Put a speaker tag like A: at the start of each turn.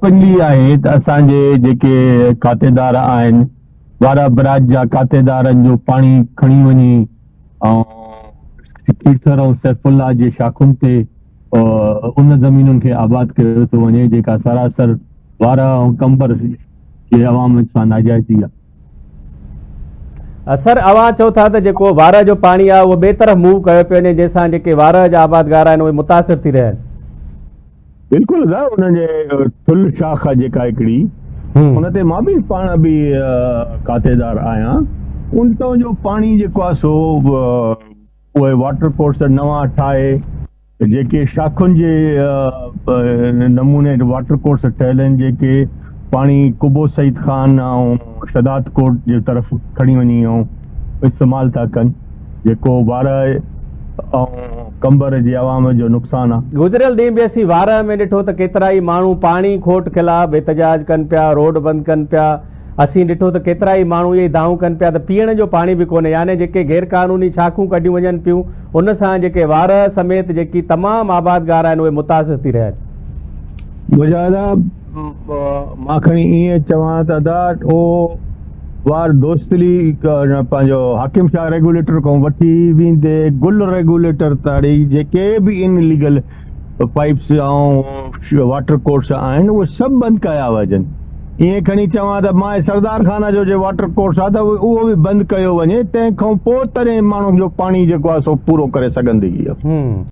A: Openly آهي ته اسان جي جيڪي کاتيدار آهن وارا براج جا کاتيدارن جو پاڻي کڻي وڃي ۽ کيرٿر ۽ سيف الله جي شاخن تي ان زمينن کي آباد ڪيو ٿو وڃي جيڪا سراسر وارا ۽ قمبر جي عوام سان ناجائزي آهي.
B: سر اوهان چئو ٿا ته جيڪو وارهه جو پاڻي آهي اهو ٻئي طرف موو ڪيو پيو وڃي جنهن سان جيڪي وارهه جا آبادگار آهن اهي متاثر ٿي رهيا آهن.
A: بلڪل ادا ان جي ٺل شاخ آهي جيڪا هڪڙي ان تي مان به پاڻ به کاتيدار آهيان ان تان جو پاڻي جيڪو آهي سو اهي واٽر ڪورس نوان ٺاهي جيڪي شاخن جي نموني واٽر ڪورس ٺهيل آهن جيڪي پاڻي قبو سعيد خان ۽ شھداد ڪوٽ جي طرف کڻي وڃي ۽ استعمال ٿا ڪن جيڪو وارهه ۽ قمبر جي عوام جو نقصان آ.
B: گذريل ڏينهن به اسين وارهه ۾ ڏٺو ته ڪيترائي ماڻهو پاڻي کوٽ خلاف احتجاج ڪن پيا، روڊ بند ڪن پيا، اسين ڏٺو ته ڪيترائي ماڻهو اهي دانهون ڪن پيا ته پيئڻ جو پاڻي به ڪونهي يعني جيڪي غير قانوني شاخون ڪڍيون وڃن پيون ان سان جيڪي وارهه سميت جيڪي تمام آبادگار آهن اهي متاثر ٿي رهيا آهن.
A: مجاهدا مان کڻي ائين چوان ته ادا اهو وار دوستلي پنهنجو حاڪم شاهه ريگوليٽر کان وٺي ويندي گل ريگوليٽر تاڙي جيڪي به ان ليگل پائپس ۽ واٽر ڪورس آهن اهي سڀ بند ڪيا وڃن ائين کڻي چوان ته مان سردار خانه جو جي واٽر ڪورس آهي ته اهو به بند ڪيو وڃي تنهن کان پوء تڏهن ماڻهن جو پاڻي جيڪو آهي سو پورو ڪري سگهندي.